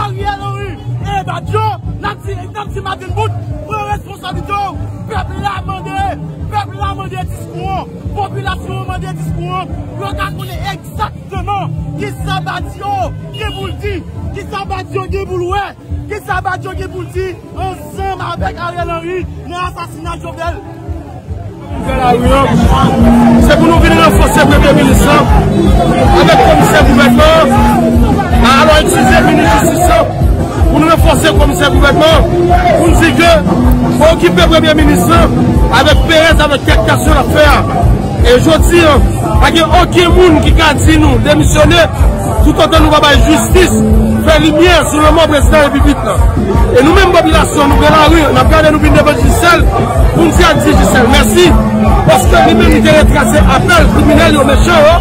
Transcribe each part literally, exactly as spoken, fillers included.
Ariel Henry e Badio, n ap di, n ap di Martine Boot, pran responsablite w. Pèp la mande, pèp la mande diskou an, popilasyon an mande diskou an, pou yo ka konnen egzakteman kisa Badio gen pou l di, kisa Badio gen pou l wè, kisa Badio gen pou l di ansanm avèk Ariel Henry nan asasinay Jovenel. Se pou nou vin ranfòse premye minis lan avèk komisè gouvènman an, alò eskize, minis jistis lan, pou nou ranfòse komisè gouvènman an, pou n di ke fò okipe premye minis lan avèk perèz, avèk kèk aksyon l ap fè a. E jodi an, pa gen okenn moun ki ka di nou demisyone, toutotan nou pa bay jistis, fè limyè sou lanmò prezidan repiblik lan. E nou menm popilasyon, nou pran lari, n ap gade nou vin devan Digicel, pou n di ak Digicel mèsi, paske li menm li te retrase apèl kriminèl yo, mechan yo.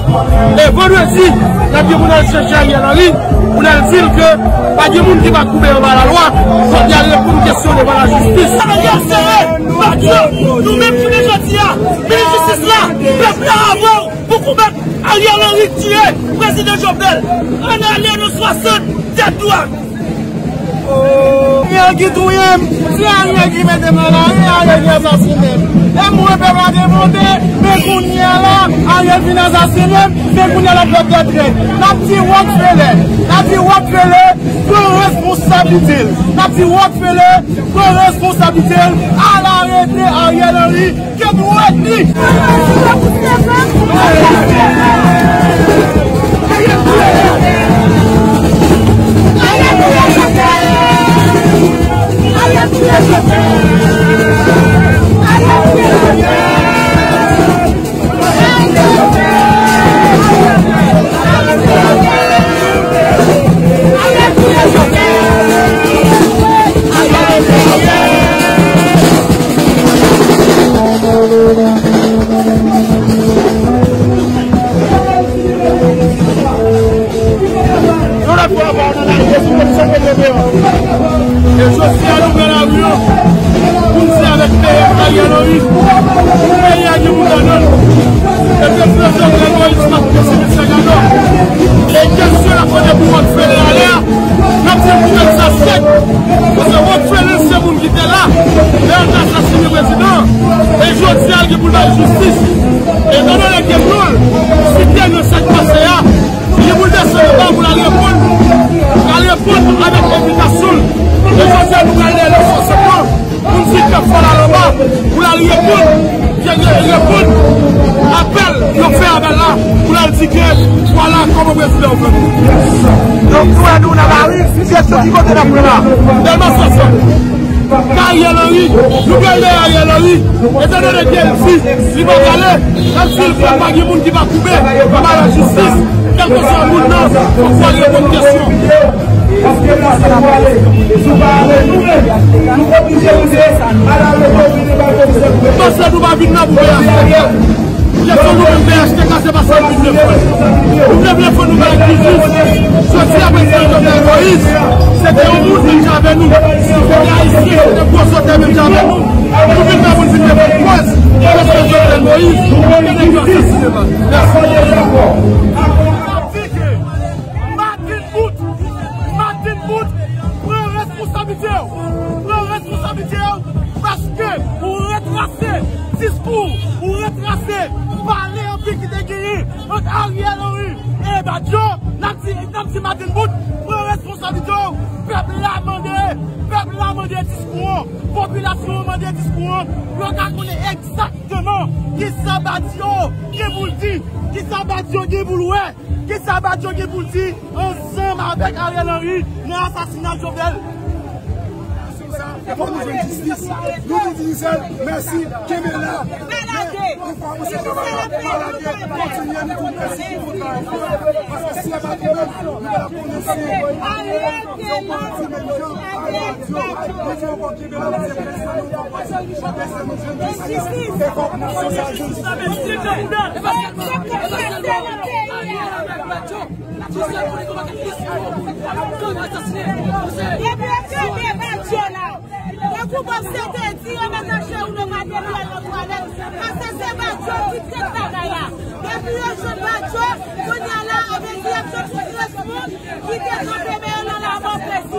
E vandredi, n ap gen pou n al chèche Ariel Henry, pou n al di l ke pa gen moun ki pa koube anba lalwa, fòk y al reponn kesyon devan lajistis. Ariel sere, Badio, nou menm jounen jodi a, minis jistis la, pèp la avè w pou konbat Ariel Henry k tiye prezidan Jovenel. Ann ale nan swasant tèt dwat. Ariel ki touye m, se Ariel ki mete m nan lari, Ariel ki asasinen m. Lè m wè pèp la te monte, men kounye a la, Ariel vin asasinen m, men kounye a la pèp la trèt. N ap di Rockefeller, n ap di Rockefeller, pran responsablite l. N ap di Rockefeller, pran responsablite l, al arete Ariel Henry, ke nou retni. Yon lòt fwa ankò, nou nan lari sou kondisyon ke nou te an. E jodi a, nou pran lari an pou n di avèk peyè Ariel Henry, pou peyi a gen moun ladan l. E prezidan Jovenel Moïse p ap kite se mesye gado. E kesyon l ap poze pou Rockefeller ale a, n ap di l pou mèt sa sèk. Paske Rockefeller se moun ki te la lè yo te asasinen prezidan an. E jodi a, l gen pou l bay jistis. Etandone ke non l site nan sa k pase a, li pou l desann anba pou l al reponn, pou l al reponn avèk envitasyon l. E jodi a, nou pral lè leson sèlman pou n di ke fò l al anba, pou l al reponn, ke l reponn apèl yo fè avè l la, pou l al di ke vwala kòman prezidan yo fè nou. Donk, nou wè nou nan lari, se sou ki kote n ap pran la? Dèlma swasant. Ariel Henry, nou pral dèyè Ariel Henry. Etandone ke l di li pa prale, l ap di l fòk pa gen moun ki pa koube anba lajistis. Kèlkeswa moun nan, fòk w al reponn kesyon. Paske la, se pou ale. Si w pa ale, nou menm, nou oblije rive a la reto, vini bay komisè gouvènman. Paske nou pa vin nan pou peye achte. Kesyon nou menm P H T K se pa sa nou vle fè. Nou te vle fè nou bay jistis. Jodi a, prezidan Jovenel Moïse, se te yon moun menm jan avè nou. Se te ayisyen, se te gwo sotè menm jan avè nou. Nou vin fè moun vin devan pwès. Prezidan Jovenel Moïse, nou te vle asasinen pa nou. Mèsi. Martine Boot, Martine Boot, pran responsablite w. Pran responsablite w, paske ou retrase diskou, ou retrase pale anpil ki te genyen ant Ariel Henry e Badio. N ap di, n ap di Martine Boot, pran responsablite w. Pèp la mande, pèp la mande diskou an. Popilasyon an mande diskou an. Pou yo ka konnen egzakteman kisa Badio gen pou l di, kisa Badio gen pou l wè. Kisa Badio gen pou l di ansanm avèk Ariel Henry nan asasina Jovenel? Fòk nou jwenn jistis. Nou di Digicel mèsi, kenbe la. Men, ann fè avanse travay la, pa lage, kontinye, nou di w mèsi pou travay nou fè. Paske si se pa nou menm, nou pa t ap konnen si se yon pati menm jan, Ariel Henry, nou di w ankò kenbe la, nou di w mèsi. Depi yo kenbe Badio la, tankou Bob Sete di, yo mèt achte ou nan materyèl nan twalèt, paske se Badio ki tèt bagay la. Depi yo jwenn Badio, kounye a la, avè di y ap jwenn tout rès moun ki te kanpe men yo nan lamò prezidan.